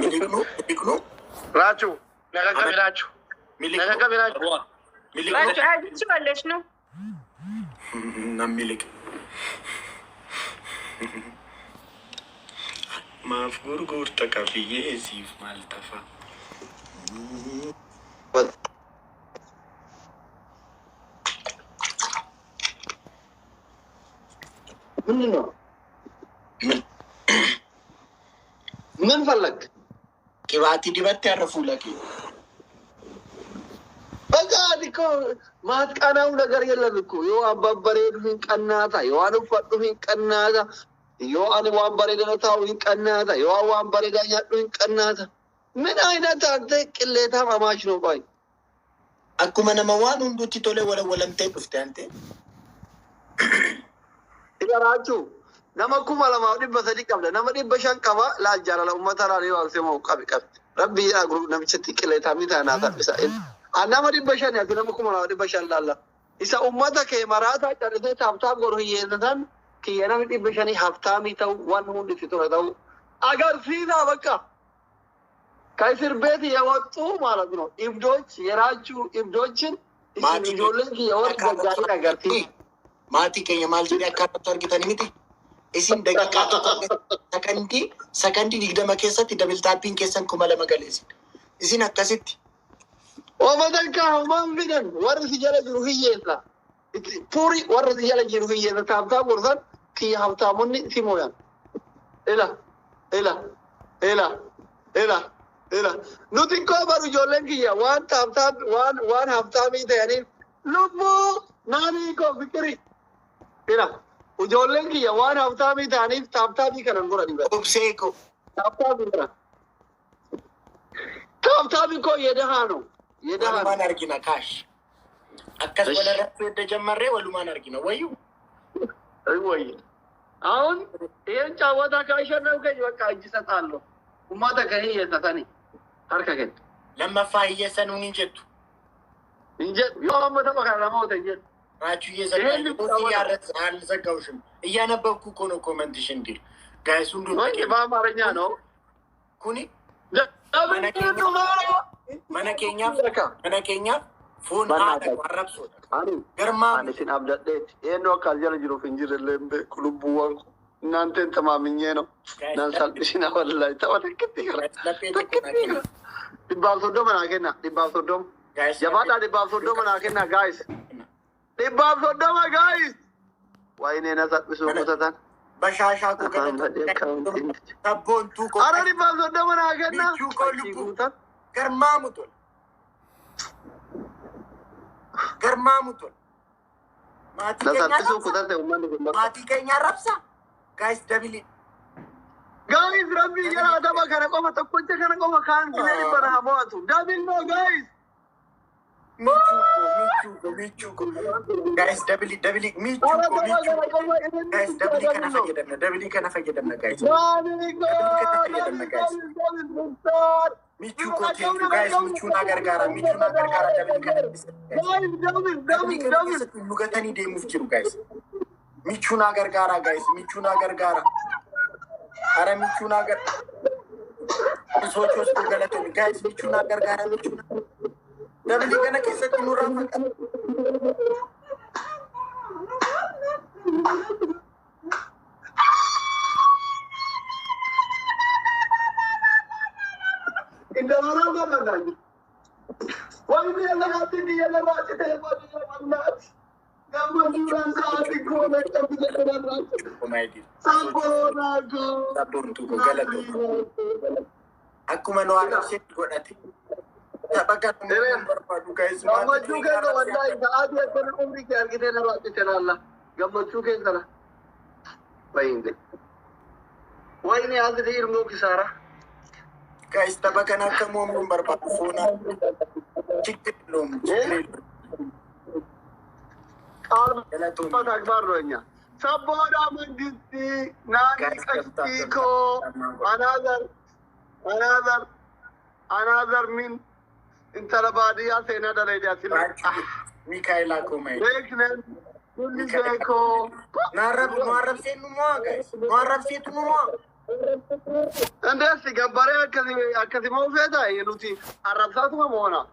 Miliqnu, miliqnu. Rachu, ነቀቀቢ ራቹ፣ ነቀቀቢ ራቹ። Miliqnu. ራቹ ትችላለች ነው። Nan miliqa. Maaf gurgurta qabiyyee siif maal tafa? ምንድን ነው? ምን? ምን ፈለግ? Qibaatii dibattee har'a fuula kee. በቃ እኮ ማትቀናው ነገር የለም እኮ። Yoo an babbareedu hin qannaata, yoo an uffadhu hin qannaata, yoo ani waan bareedaa taa'u hin qannaata, yoo an waan bareedaa nyaadhu hin qannaata። ምን አይነት አንተ ቅሌታም አማች ነው? ቆይ። Akkuma nama waan hunduutti tole walawwalamtee dhufte ante. Ilaraachuu nama 2300 qabda, nama 500 qaba. Laal, jaalala ummata laal, yoo alsemoo qabi qabi rabbi agru namichatti qilleetamii taanaa taphisa. An nama 500, ati nama 2500. Laalla, isa ummata kee maraataa callisee tap tap godhu hiyyeessatan kiyya namni 500 haftaamii ta'u, waan hundi itti tola ta'u agarsiisa. በቃ ከእስር ቤት የወጡ ማለት ነው እብዶች፣ የራቹ እብዶችን Maatii ijoolleen kiyya warri gaggaarii agarsiisa. Maatii keenya maal jedhee akkaataatti argitanii miti? Isin daqiiqaa tokko, sakandii 20 keessatti double tapiin keessan 2000 galeessin. Isin akkasitti. Oomatan kaa homaan fidan, warri si jala jiru hiyyeessa. Fuuri, warri si jala jiru hiyyeessa. Tap tap gorsan kiyya habtaamonni si mooyan. Ila ila ila ila ila, nuti koo baru ijoolleen kiyya waan tap tap waan habtaamii ta'aniif lubbuu naanii koo fikiri. Ila, ijoolleen kiyya waan habtaamii ta'aniif tap tapii kanan godhani bara. Obsee koo. Tap tapii kana. Tap tapii koo የደሃ ነው፣ የደሃ ነው። Walumaan argina kaash. Akkas walirratti edda jammarree walumaan argina wayyuu. ወይ አሁን ይህን ጫወታ ካሸነፍከኝ በቃ እጅ እሰጣለሁ። Ummata kee hiyyeessatani harka kenna. Lammaffaa hiyyeessa nuun hin jettu. Hin jedhu, yoo amma tapha kana lama hin jedhu. ራችሁ ይሄን እየዘጋ አልዘጋውሽም። እያነበብኩ እኮ ነው comment ሽ እንዲል guys ሁንዱ። ወይ በአማርኛ ነው። Kuni mana keenyaaf foon haadha arrabsoodha. Garmaa. Ani sin abdadheeti eenyu akka as jala jiruuf hin jirre illee hin beeku. Lubbuuwwan koo እናንተን ተማምኜ ነው። Nan salphisina wallahi, tapha takkitti gara takkitti gara 130 naa kenna, 130 jabaadhaa, 130 naa kenna guys, 130 guys. ወይኔ na salphisuu kutatan. Bashaashaa koo, sabboontuu koo. Ara 130 naa kenna. Michuu koo lubbuu. Garmaamu tola. Garmaamu tola. Maatii Na keenya salphisuu arrabsa. Kutate uummanni kun bakka. Maatii keenya arrabsa. Guys, double. Guys, rabbi jala, tapha kana qofa, tokkocha kana qofa kaan gilee dhibba na haa mo'atu. Double no guys. Michuu koo, michuu koo, michuu koo. Guys, double, double, michuu Ara koo, tapha michuu kana koo. qofa. Guys, double kana fayyadamna, double kana fayyadamna guys. Double kana fayyadamna guys. Michuu koo, thank you guys, michuu na gargaara, michuu na gargaara, double kana keessatti guys. Double kana keessatti nu gatanii deemuuf jiru guys. Michuu na gargaara guys, michuu na gargaara. Ara michuu na gargaara. Sochoos koo galatoomi guys, michuu na gargaara, michuu na. Double kana keessatti nurraa faqata. Inda barana. Wayne lafatti biyya lafaa citee baadiyyaa. Gammachuudhaan sa'aatii goona qabdi kanarraa. Sabboonaa koo. Sabboontuu koo, galatoomi. Akkuma nu arrabsetti godhate. Tapha kana hin barbaadu guys. Gammachuu keessa wallaahi sa'aatii akkana umrii kee argitee narraa cite laalla. Gammachuu keessa la. Wayne. Wayne asii ilmoo kisaara. Guys, tapha kana akka moomnu hin barbaadu foonaa. ችግር የለውም፣ ችግር የለውም። ቃል Galatoomi. ተግባር ነው። እኛ sabboonaa mangisti naani qashtii koo, another another another min intala baadiyyaa seenaa dalaydee asii. Mikaa'elaa koo mayi. Beeknen kulli beekoo. Nu arrabseen nu mo'a guys. Nu arrabseetu nu mo'a. Indeessi gabbaree akkasi moo feeta nuti arrabsaatuma moona.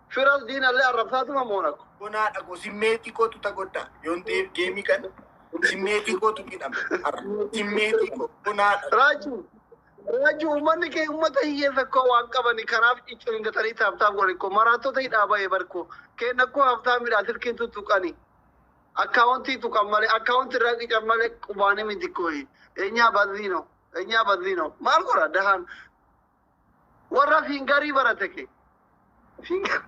Firas diinallee arrabsaatuma moona. Bonaadha koo simmeetii kootu tagodha. Yoon ta'eef geemii kana simmeetii kootu hidhama. Simmeetii koo bonaadha. Raaju, Raaju, uummanni kee uummata hiyyeessa koo waan qabani kanaaf cicciringatanii tap tap godhan koo maraattota hidhaa bahee barkoo kenna koo haftaamidha silkiin tuttuqani. Akkaawuntii tuqan malee, akkaawuntii irraa qican malee qubaanii miti kooyi. Eenyaa baziino, eenyaa baziino. Maal godha dahan warra fiingarii barate kee. Fiingar.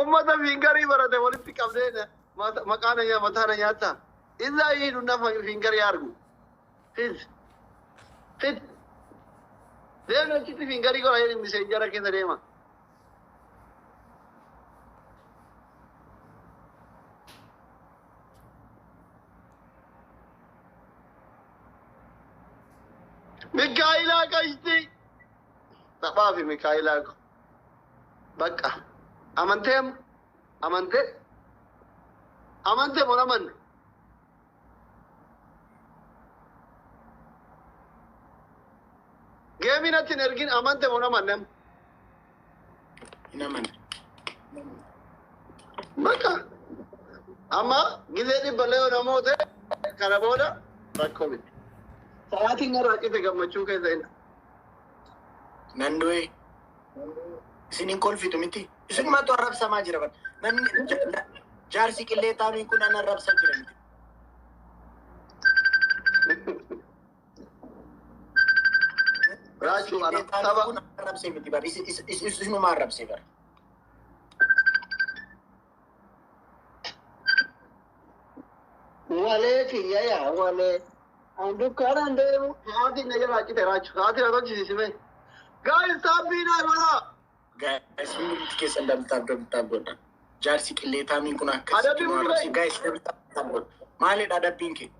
Ummata fiingarii barate walitti qabdee maqaa na mataa na nyaata. Izaa hiidhu nafa fiingarii argu. Fit. Fit. Deemni achitti fiingarii godha jedhi miseenjara keessa deema. Mikaa'ilaa qashti. Taphaa fi Mikaa'ilaa ko. Bakka. Amantee amma? Amantee? Amantee moo amanne? Geemii natti hin ergin, amante moo amanne amma? Hin amanne. Bakka. Amma gizee 100 yoo namoota kana booda rakkoo miti. Sa'aatiin narraa cite gammachuu keessa inni. Nan du'e. Isin hin kolfitu miti. Isinumatu arrabsamaa jira bara. Namni jaarsi qillee taamiin kun an arrabsaa jira miti. Raachuu ana Qillee saba kun arrabsee miti bara. Isinuma arrabsee bara. Walee kiyya yaa walee. An dukkaanaan deemu sa'aatiin na jalaa cite, Raachuu. Sa'aatiin na tolchisiisime. Guys, saabbii naa godhaa. Guys, hundumti keessan double tap double tap godha. Jaarsi qillee taamiin kun akkasitti Adabbii nu arrabse. murree. Guys, double tap tap godha. Maalidha adabbiin kee?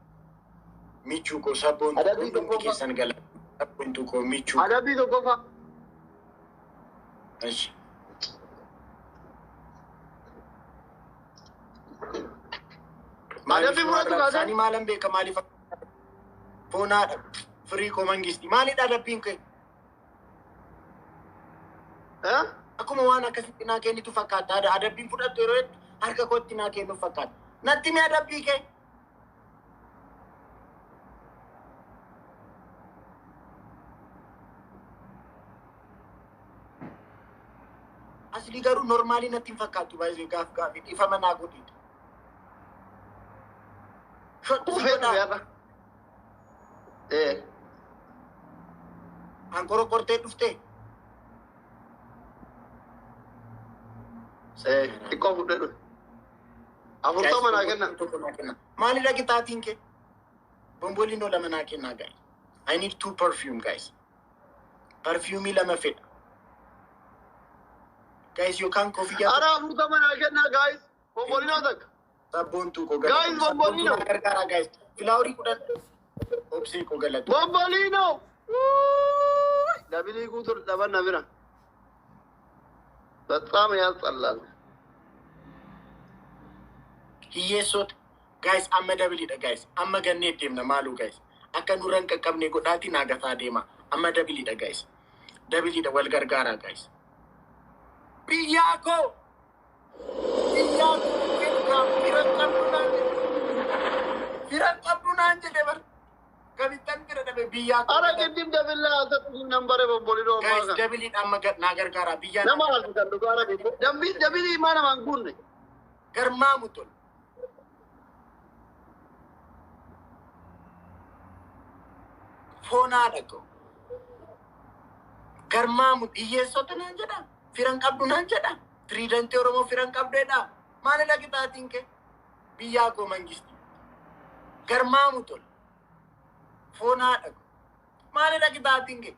Michuu koo sabboontu Adabbii hundumti tokkoffaa. keessan gala. Sabboontu koo michuu. Adabbii tokkoffaa. Eshi. Maaliif Adabbii nu fudhatu arrabsa? kaasee. Ani maalan beeka maaliif foonaadha. Firii koo mangisti. Maalidha adabbiin kee? Eh? Akkuma waan akkasitti naa kennitu fakkaata. Adabbiin fudhattu yeroo hedduu harka kootti naa kennu fakkaata. Natti mi adabbii kee? Asli garuu normaalii natti hin fakkaattu, baay'ee gaaf gaafii dhiifama naa godhi. Shotti si Ufee godhaa. dhufe har'a. Eh. An qorqortee dhuftee. Eh, xiqqoo fudhee dhufe. 40 naa kenna. Maalidha qixaatiin kee? Bombolino lama naa kennaa, guys. I need two perfume, guys. Perfume lama fedha. Guys, yookaan koffiyyaa Ara 40 naa kenna, guys. Bombolinoo takka. Sabboontuu koo. Guys, bombolino. Gargaara, guys. Filaaworii 10 obsee koo galatu. Bombolino. Dabilii guutuu dhaban na bira. በጣም ያስጠላል። Hiyyeessota. Guys, amma dabiliidha, guys. Amma gannee deemna maaloo, guys. Akka nurra hin qaqqabne godhaatii naa gataa deema. Amma dabiliidha, guys. Dabiliidha, wal gargaaraa, guys. Biyyaa koo! Biyyaa koo! Fira qabdu naan jedhe. Fira qabdu naan jedhe bar. Kamittan bira dhabe biyyaa koo. Ara ቅድም ደብላ አልሰጡኝም ነበረ ቦምቦሊኖ. Guys, dabiliidha, amma naa gargaaraa biyyaa. Nama alfisan dhugaa rabi dabilii maa namaan guunne. Garmaamu tol. Foonaadha koo. Garmaamu hiyyeessota naan jedha. Firan qabdu naan jedha. Tiriidantii Oromoo firan qabdeedha. Maalidha qixaatiin kee? Biyyaa koo mangisti. Garmaamu tol. Foonaadha koo. Maalidha qixaatiin kee?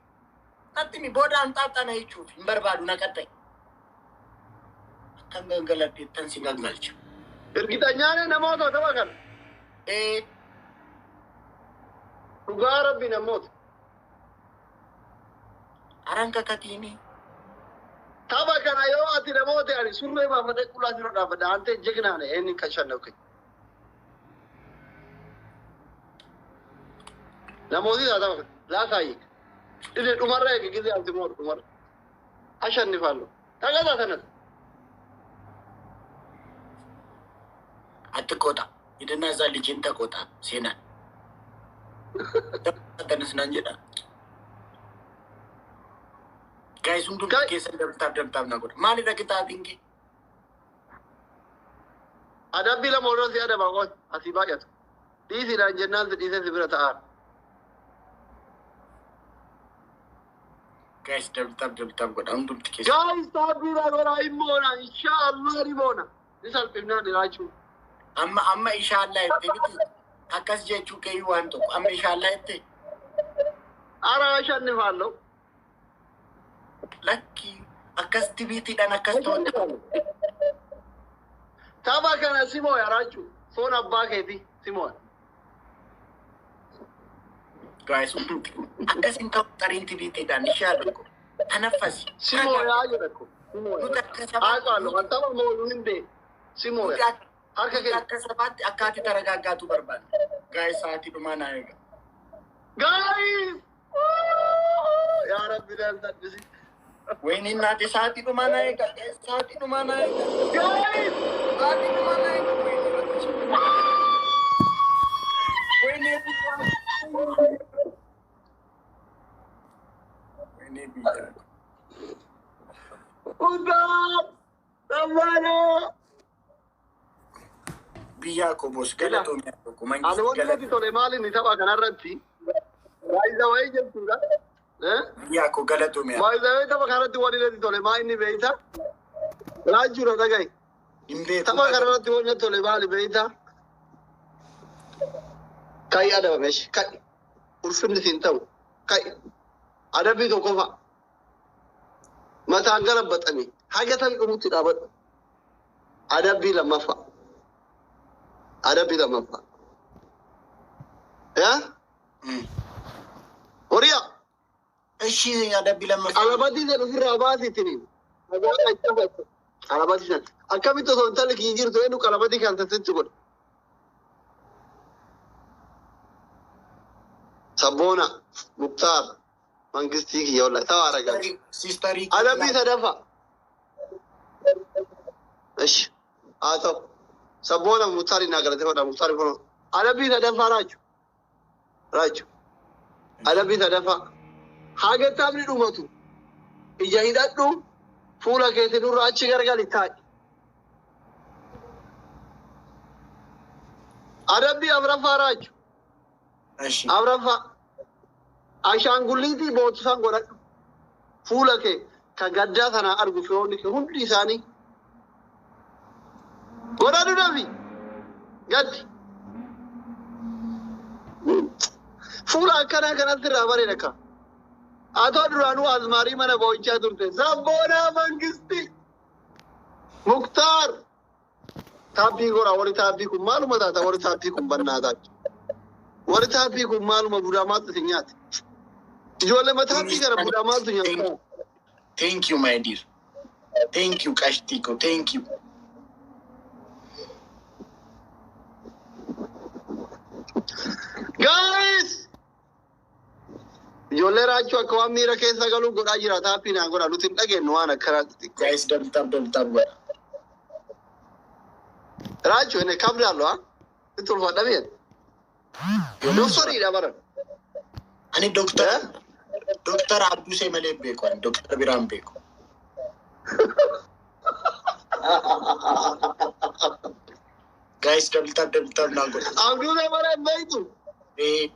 Natti mi booda anxaaxana jechuuf hin barbaadu na qaxxaye. Akkan gangaladheettan si gangalcha. እርግጠኛ ነኝ namoota tapha kana. Ee. Dhugaa rabbi namoota. Aran kakatiini. Tapha kana yoo ati namoota ani surree baafadhee qullaa sirra dhaabbadha. Ante jegnaa ne eenyu kan shannafke. Namooti tapha laasaayyi. Inni dhumarra eegi gisee ati moo dhumarra. Ashannifaallo. Tagata sanas. አትቆጣ። ሂድና እዛ ልጅን ተቆጣ። ሴናን ተነስና እንጀዳ ጋይስ ሁንዱም keessan dabtaaf dabtaaf na godha. Maalidha qixaatiin kee? Adabbii lama odoo si adaba qoy asii baay'atu. Dhiisiidhaan jennaan si dhiisee si bira ta'an. Guys, double tap, double tap godha hundumti keessan. Guys, taappiidha godha hin moona. Inshaallah ni moona. Ni salphifnaan jiraachuu. Amma amma inshaallaa jettee miti akkas jechuu keeyyuu waan tokko amma inshaallaa jettee Ara ashannifaallo. Lakki akkas tibiitiidhaan akkas ta'u. Tapha kana si mooya raachuu. Foon abbaa keeti si mooya. Guys, hundumti akkas hin ta'u xariin tibiitiidhaan inshaallaa tanaffasi. Si mooyaa jedha ko. Si mooya. Nuti akka sabaatti Haaqaallo kan tapha mooyuu hin beeku. Si mooya. nuti akka Harka nuti kee. Akka sabaatti akka ati taragaaggaatu barbaada. Guys, sa'aatii dhumaa naa eega. Guys! Yaa Rabbi naan salphisi. ወይኔ እናቴ sa'aatii dhumaa naa eega. Guys, sa'aatii dhumaa naa eega. Guys! Sa'aatii dhumaa naa eega. ወይኔ Rabbi. ወይኔ biyya. ወይኔ biyya. Udaa! Dhammaanoo! Biyyaa koo boos galatoomii tokko Ani mangisti wanti natti galatoomii. tole maali inni tapha kanarratti? Baay'ee jechuudha. Biyyaa koo galatoomii. Baay'ee tapha kanarratti wanti natti tole maali inni beeyta? Laajuudha dhagahi. Hin beeku. Tapha kanarratti wanti natti tole maali beeyta? Ka'i adabamesh ka'i. Ulfinni siin ta'u ka'i. Adabbii tokko fa'a. Mataan gara baxame haga tabi dhumutti dhaabadhu. Adabbii lammaffaa. Adabbii lammaffaa. Yaa? Horiyaa. እሺ adabbii lammaffaa. Qalabatii san ofirraa baasitini. Qalabatii san. Akkamitti osoo intalli kiyya jirtu eenyu qalabatii kan sitti godhe? Sabboona Muktaar Mangistii kiyya wallahi ta'aa aragaa. Siistarii. Adabbii sadaffaa. እሺ haa ta'u. Sabboona Muktaar naa galateeffadha Muktaar kun. Adabbii sadaffaa raaju. Raaju. Adabbii sadaffaa. Haga taphni dhumatu ija hidhadhu fuula keetiin nurra achi gargali taa'i. Adabbii afraffaa raaju. እሺ Afraffaa. Ashaangulliitii bootusan godhadhu. Fuula kee kan gaddaa sana argu firoonni kee hundi isaanii. Godhadhu dafi. Gaddi. Fuula akkanaa kanatti irraa bareeda akka. Atoo duraanuu azmaarii mana boo'ichaa turte. Sabboonaa Mangisti. Muktaar. Taabbii godha warri taabbii kun maaluma taata warri taabbii kun bannaa taate. Warri taabbii kun maaluma budaa maaltu isin nyaate? Ijoollee mataabbii kana budaa maaltu nyaata? Thank you, my dear. Thank you, qashtii ko. Thank you. Guys! Ijoollee raachuu akka waan miira keessa galuu godhaa jira taappii naa godha nuti hin dhageenyu waan akkanaatti. Guys, double tap, double tap godha. Raachuu inni kabdaallo haa? Itti ulfaadha. Doktoriidha bara. Ani doktor Abdusee malee hin beeku. Ani doktora biraa hin beeku. Guys, double tap, double tap naa godha. Abduulee malee hin beektu. Eh,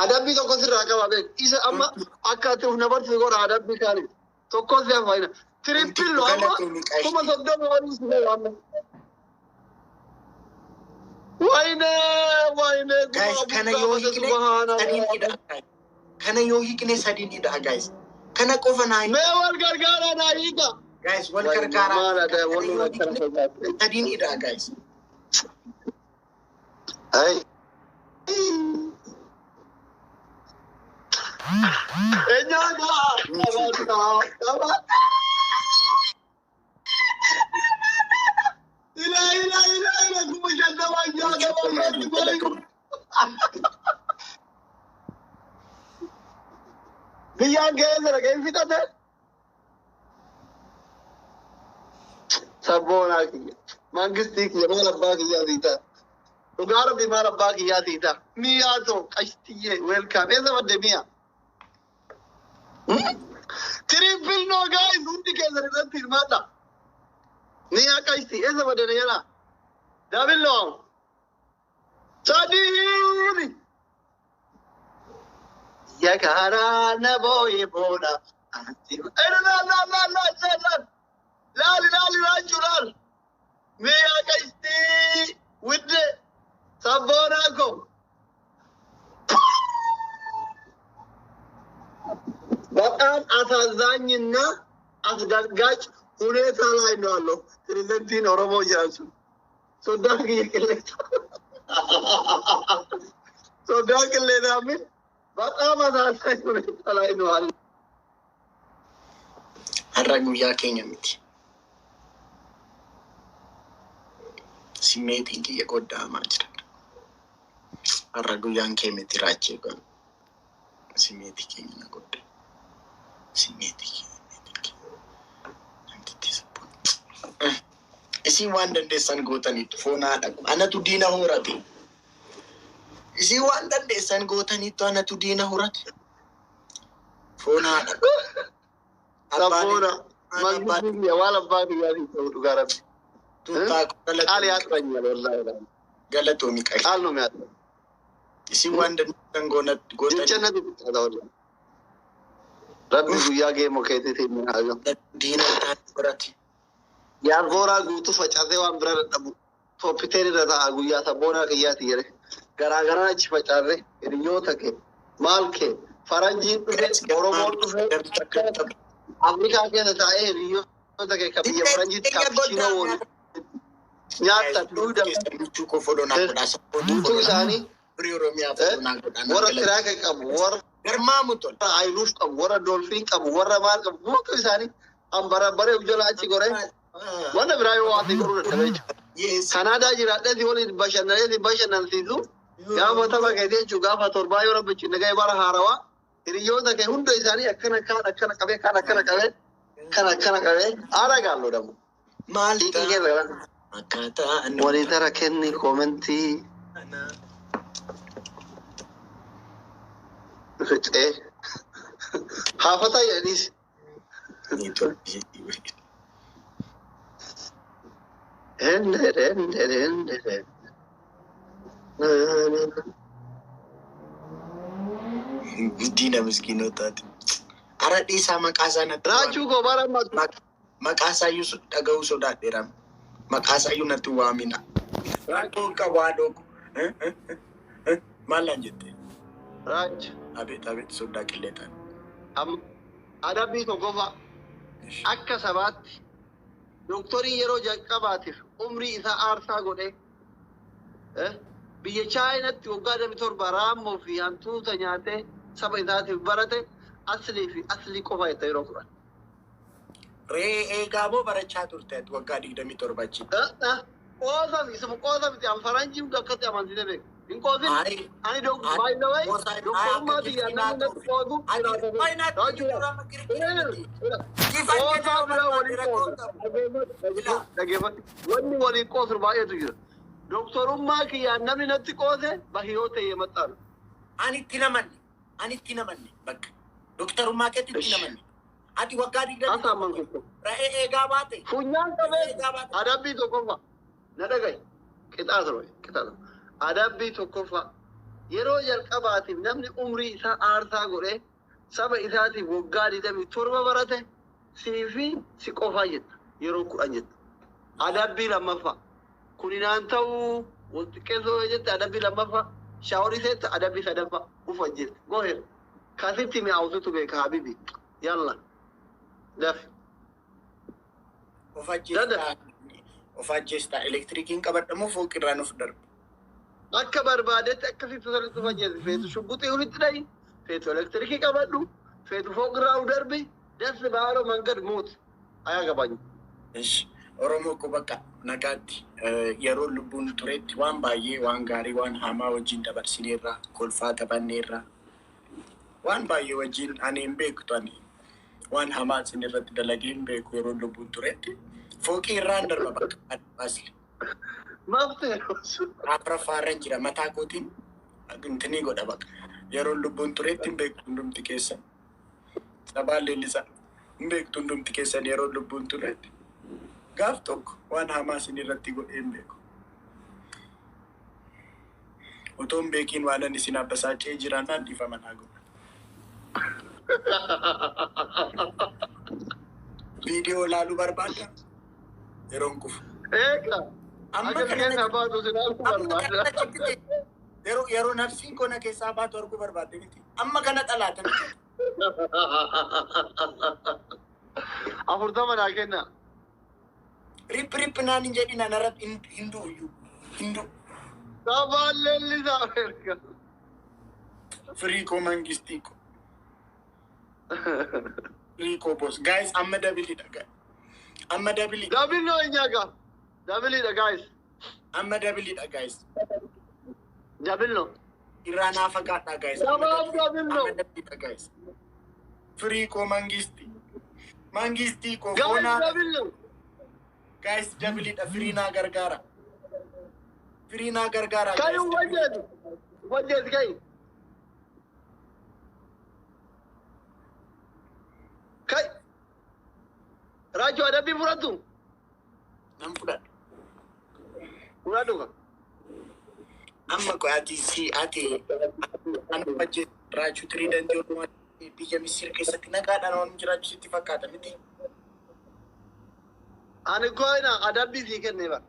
Adabbii tokko sirraa qaba beek. Isa amma akka ati of nabarsiisu godha adabbii kaanii. Tokko si hafa. Triple amma 30,000 olii si gahu amma. Wayne wayne. Guys, kana yoo hiikne sadiin hidha. Kana yoo hiikne sadiin hidha, guys. Kana qofa naa Mee wal gargaara naa hiika. Guys, wal gargaara. Maal aadaa Kana wal yoo akkana hiikne fakkaate. sadiin hidha, guys. Ay. Eenyuudha? Qaba. Ila ila ila ila 50,000 60,000. Biyyaan keessa dhaqee fixate. Sabboonaa kiyya. Mangistii kiyya maal abbaa kiyyaa siita. Dhugaa rabbi maal abbaa kiyyaa siita. Miyaa too qashtiyyee welcome. Eessa badde mi'a? Triple no guys, hundi keessan irratti hirmaadha. Mi'a qashti eessa badde na jedha. Double no. Sadiini. Yakaraa na booye boona. Laal laal laal laal laal. Laali laali raachuu laal. Mi'a qashtii widde sabboonaa koo. በጣም አሳዛኝና አስደንጋጭ ሁኔታ ላይ ነው ያለው። ፕሬዘንቲን ኦሮሞ እያሱ ሶዳ ቅሌታ ሶዳ ቅሌታ ምን በጣም አሳዛኝ ሁኔታ ላይ ነው ያለው። Har'a guyyaa keenya miti. Simmeetiin kiyya qoddaamaa jira. Har'a guyyaan kee miti raachee kun. Simmeetii keenya na godde. Simmeetii keenya. Namtitti sabboon. Isin waan dandeessan gootaniitu foon haa dhaqu. Anatu diina horate. Isin waan dandeessan gootaniitu anatu diina horate. Foon haa dhaqu. Sabboona mangistii waan abbaa kiyyaatii ta'u dhugaa rabbi. Tuuttaa Qaal yaadhanyaa wallaahi. galatoomi qali. Qaal nu mi'aadha. Isin waan dandeessan gootanii Jecha natti xiqqaata wallaahi. Rabbi guyyaa geemo keetiitiin ni haga. Diina horate. Yaarbooraa guutuu facaasee waan bira dadhabu. Tooppiteen irra ta'a guyyaa sabboonaa kiyyaati jedhe. Garaagaraa achi facaasee hiriyoota kee maal kee faranjiin dhufe Oromoon dhufe Afrikaa keessa taa'ee hiriyoota kee kan biyya faranjiitti kaappuchiinoo waliin nyaata dhuuda Michuu koo foloo naa godhaa. guutuu isaanii Firii Oromiyaa foloo naa godhaa. warra tiraaka qabu warra Garmaamu tola. ayiluuf qabu warra doolfiin qabu warra maal qabu guutuu isaanii an barabbaree uf jala achi goree wanna biraa yoo waati godhuu dadhabee jechuudha. Yes. Kanaadaa jiraadheeti waliin bashannanee bashannansiisu gaafa tapha keetii jechuun gaafa torbaa yoo rabbichi nagahee bara haarawaa hiriyoota kee hunda isaanii akkana kaan akkana qabee kaan akkana qabee kan akkana qabee haara gaalloo dhabu. Maal Xiiqii keessa galan. Akkaataa Walii tara kenni koomentii fixee haafataa jedhaniis. Diina miskiinotaati. Ara dhiisaa maqaa isaa natti Raachuu koo bara matu. Maqaa isaa iyyuu dhaga'uu sodaadheera. Maqaa isaa iyyuu natti waamina. Rakkoo qabu haadhoo. Maal naan jette? Raachu. Abeet abeet sodaa qilleetaan. Adabbii tokkoffaa akka sabaatti dooktorii yeroo jalqabaatiif umrii isaa aarsaa godhee biyya Chaayinaatti waggaa 27 raammoo fi hantuuta nyaatee saba isaatiif barate aslii fi aslii qofa jette yeroo 10. Re'ee eegaa moo barachaa turte ati waggaa 27 achi? Qoosa isuma qoosa miti an faranjii hunda akkatti amansiisee beeku. Hin qoosin. Ayi. Ani by the way doktorummaa biyyaan namni natti qoosu. Qoosaa bira waliin qoosu. Dhaggeeffadhu. Wanni waliin qoosu baay'eetu jira. Doktorummaa kiyyaan namni natti qoose bahiyoo ta'e maxxanu. Ani itti namanne. Ani itti namanne bakka. Doktorummaa keetti itti namanne. Ati waggaa 20 Asaan manguddoo. Re'ee eegaa baate. Funyaan qabee adabbii tokkoffaa. Na dhaga'i. Qixaa ture. Qixaa ture. Adabbii tokkoffaa. Yeroo jalqabaatiif namni umrii isaa aarsaa godhee saba isaatiif waggaa 27 barate sii fi si qofaa jetta. Yeroo 10 jetta. Adabbii lammaffaa. Kuni naan ta'uu wal xiqqeessoo yoo jette adabbii lammaffaa. Shaaworii seetta adabbii sadaffaa. Ufa jette. Go ahead. Kasitti mi'aawsutu beeka habibi. Yalla. Dafi. Of ajjeestaa. Of ajjeestaa. Elektirikiin qabadhamoo fooqirraan of darba. Akka barbaadetti akkasitti sirriitti fayyadu. Feetu shugguxii ofitti dhahi, feetu elektirikii qabadhu, feetu fooqirraa darbi, dassi baaroo mangad muut. Ayaa gabaanyu. Ish. Oromoo koo, bakka nagaatti. Yeroo lubbuun turetti waan baay'ee, waan gaarii, waan hamaa wajjin dabarsineerra, kolfaa taphanneerra. Waan baay'ee wajjin ani hin beektu, ani waan hamaa isin irratti dalagee hin beeku yeroo lubbuun turetti. Fooqii irraan darba bakka asli. Maftee. Afuraffaarra jira, mataa kootiin intinii godha bakka. Yeroo lubbuun turetti hin beektu hundumti keessan. Sabaan leellisaa hin beektu hundumti keessan yeroo lubbuun turetti. Gaaf tokko waan hamaa isin irratti godhee hin beeku. Otoo hin beekiin waan ani isin abbasaacee jiraannaan dhiifama naa godha. Viidiyoo ilaaluu barbaadda? Yeroon kufu. Eega. Amma Akka kana keessaa baatu si ilaaluu amma barbaada. kana jibbite. Yeroo nafsiin koo na keessaa baatu arguu barbaadde miti. Amma kana xalaata miti. 40 naa kenna. RIP RIP naan hin jedhin, anarratti hin du'u iyyuu. Hin du'u. Sabaan leellisaa erga. Firii koo, mangistii koo. Firii koo boss. Guys, amma double dha. Amma double. Double ነው እኛ ጋር double dha, guys. Amma double dha, guys. Double ነው። Irraa naa fagaadhaa, guys. Sabaaf double ነው። Amma double dha, guys. Firii koo, mangistii. Mangistii koo Guys, foonaa. Double ነው። Guys, double dha, firii naa gargaara. Firii naa gargaara. Kai. Guys. Wajjeeti wajjeeti kai kai Raachuu, adabbii fudhattu. Nan fudhadha. Fudhadhu ka. Amma ko ati si ati an wajjin Raachuu Tiriidantii Oromoo biyya Misir keessatti nagaadhaan waan jiraachuu sitti fakkaata miti. Ani koina adabbii sii kenne bara.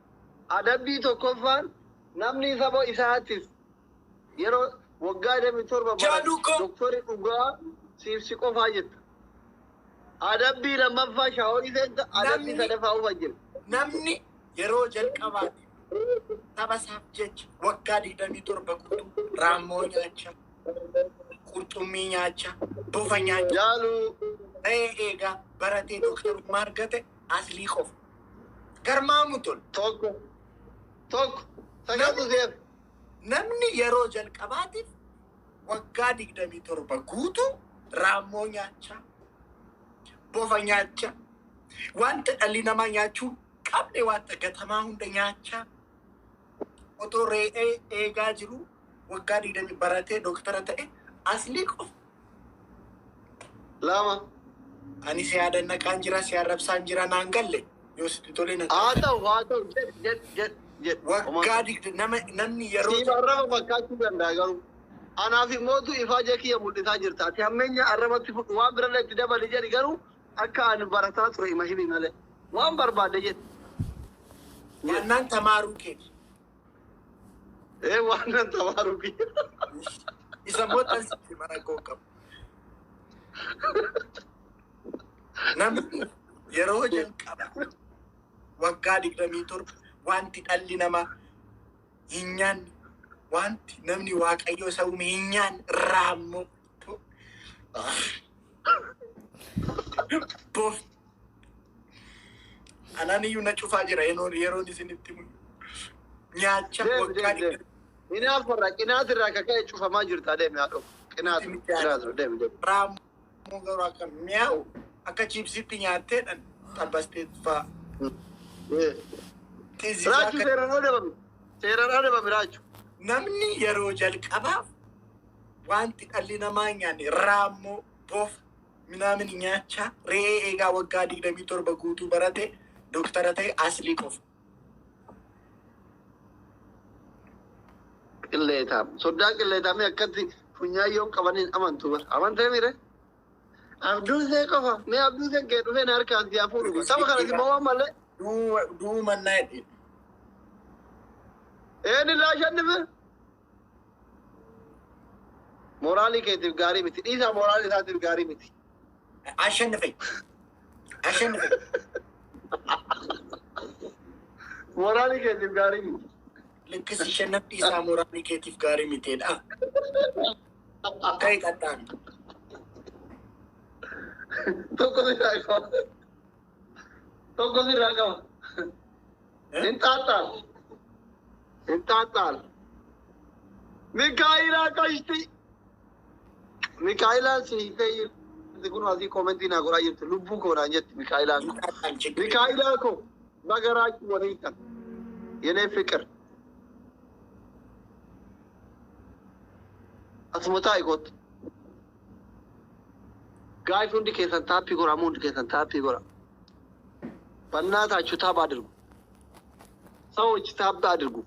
Adabbii tokkoffaan, namni saba isaatiif yeroo waggaa 27 Jaaluu koo. Doktori dhugaa siif si qofaa jetta. Adabbii lammaffaa, shaaworii seenta. Adabbii sadaffaa ufa jira. Namni yeroo jalqabaati saba isaaf jecha waggaa 27 guutuu raammoo nyaachaa, qurxummii nyaachaa, bofa nyaachaa, Jaaluu. ta'ee eegaa baratee dooktarummaa argate aslii qofa. Garmaamu tol. Tokko. Tokko. Sagaltu seef. Namni yeroo jalqabaatiif waggaa 27 guutuu raammoo nyaachaa, bofa nyaachaa, wanta dhalli namaa nyaachuu qabne, wanta gatamaa hunda nyaachaa, otoo re'ee eegaa jiru waggaa 20 baratee dooktara ta'e aslii qofa. Lama. Ani si yaadannaqaan jira, si arrabsaan jira, naan galle yoo sitti tole na Haa ta'u, haa ta'u, jedh jedh jedh jedh. Waggaa digda nama namni yeroo Siif arraba fakkaachuu danda'a garuu. Anaaf immootu ifaa kiyya mul'isaa jirta. Ati hammeenya arrabatti fudhu, waan birallee itti dabali jedhi, garuu akka ani barataa ture ima himi malee. Waan barbaadde jedhi. Waannaan tamaaruu keeti. Ee, waan nan tamaaruu kiyya. Isa mootan sitti mara koo qabu. Namni yeroo jalqaba waggaa 27 wanti dhalli namaa hin nyaanne, wanti namni Waaqayyo isa uume hin nyaanne, raammoo, bof, anaan iyyuu na cufaa jira yeroon isinitti himu. Nyaachaa Deemi, waggaa deemi, deemi. 20 Hinaafarraa qinaatirraa akka ka'e cufamaa jirta, deemi haadho. Qinaatu qinaatu, deemi deemi. Raammoo garuu akka mi'aawu akka chiipsitti nyaattee xabbastee fa'aa. Xizzii Raachuu, akka seeraan adabami. Seeraan adabami, Raachuu. Namni yeroo jalqabaaf wanti dhalli namaa hin nyaanne, raammoo, bofa minaamin nyaachaa, re'ee eegaa waggaa 27 guutuu barate dooktara ta'e aslii qofa. Qilleetaam. Soddaan qilleetaamii akkatti funyaan yoo qabaniin amantu bara. Amantee mire? Abduusee qofa. Mee abduuseen kee dhufee na harkaan si hafuudhu. Saba kana si mo'an malee. Du'uu mannaa jedheen. Eenyu laashannife? Moraalii keetiif gaarii miti. Dhiisaa, moraalii isaatiif gaarii miti. Ashannifee. Ashannifee. Moraalii keetiif gaarii miti. Likkis shannaf dhiisaa, moraalii keetiif gaarii miteedha. Ta'e qaxxaami. Tokko sirraa qaba. Tokko sirraa qaba. Hinxaaxxaal. Hinxaaxxaal. Mikaa'ilaa qashti. Mikaa'ilaan si hiitee jirti kun asii koomentii naa godhaa jirti. Lubbuu koo naan jetti Mikaa'ilaan ko. Hinxaaxxaal ችግር Mikaa'ilaa koo baga raachuu waliin kan. የኔ ፍቅር asuma taa'i kottu. Guys, hundi keessan tap godha, hundi keessan tap godha. በእናታችሁ tap አድርጉ። ሰዎች tap አድርጉ።